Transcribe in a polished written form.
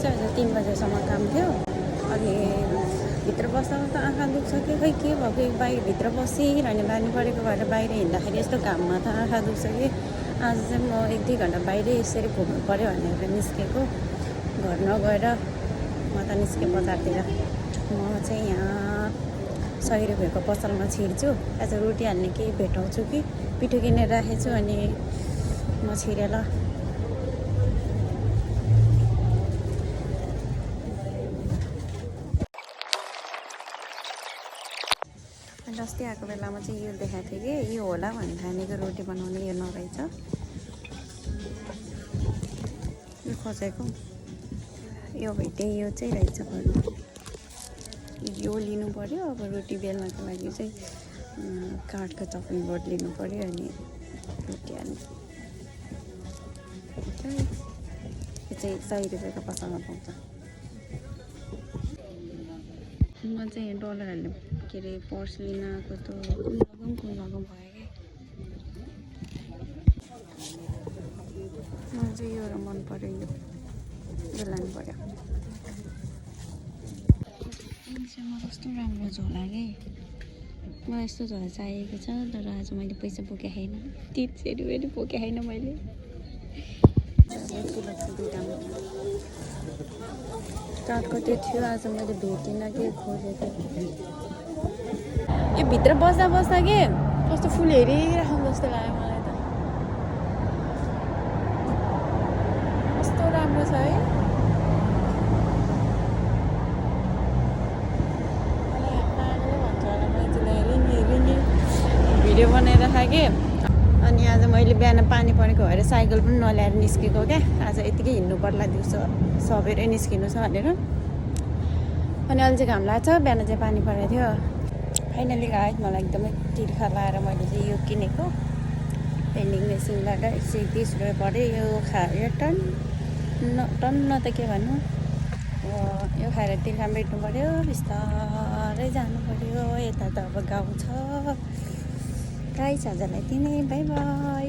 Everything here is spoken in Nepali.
चाहिँ आज 3 बजेसम्म काम थियो। अनि भित्र बस्दा त आँखा दुख्छ कि खै के भएको भित्र बसिरहने बानी परेको भएर बाहिर हिँड्दाखेरि यस्तो घाममा त आँखा दुख्छ कि आज चाहिँ म 1-2 घन्टा बाहिरै यसरी घुम्नु पऱ्यो भनेर निस्केको। घर नगएर म त निस्केँ बजारतिर। म चाहिँ यहाँ 100 रुपियाँको पसलमा छिर्छु। आज रोटी हाल्ने केही भेटाउँछु कि पिठो किनेर राखेको छु अनि म छिरेँ ल। अस्ति आएको बेलामा चाहिँ यो देखाएको थियो कि यो होला भन्ने ठानेको रोटी बनाउने यो नरहेछ। यो खोजेको यो भेटेँ यो चाहिँ रहेछ भन्नु। यो लिनु पऱ्यो। अब रोटी बेल्नको लागि चाहिँ काठको चपिङ बोर्ड लिनु पऱ्यो अनि रोटी हाल्नु। यो चाहिँ 100 रुपियाँको पसलमा पाउँछ। म चाहिँ डलर हाल्ने के अरे पर्स लिन आएको त कुन लगाउँ भयो कि मलाई चाहिँ यो मन पऱ्यो। यो लानु पऱ्यो। म कस्तो राम्रो झोला कि मलाई यस्तो झोला चाहिएको छ तर आज मैले पैसा बोकेको छैन। 300 रुपियाँ बोकेको छैन मैले। काठको त्यो थियो आज मैले भेटिनँ कि खोजेको। यो भित्र बस्दा बस्दा के कस्तो फुल हेरिराखौँ जस्तो लाग्यो मलाई त। कस्तो राम्रो छ है। भिडियो बनाएर थाकेँ अनि आज मैले बिहान पानी परेको भएर साइकल पनि नल्याएर निस्केको क्या। आज यतिकै हिँड्नु पर्ला दिउँसो सबेरै निस्किनु छ भनेर। अनि अहिले चाहिँ घाम लाग्छ। बिहान चाहिँ पानी परेको थियो। फाइनली गाइस मलाई एकदमै तिर्खा लाएर मैले चाहिँ यो किनेको पेन्डिङ मेसिनबाट 130 रुपियाँ पऱ्यो। यो टन्न त के भन्नु। यो खाएर तिर्खा मेट्नु पऱ्यो। बिस्तारै जानु पऱ्यो। यता त अब गाउँ छ। गाइस आजलाई यति नै। By by.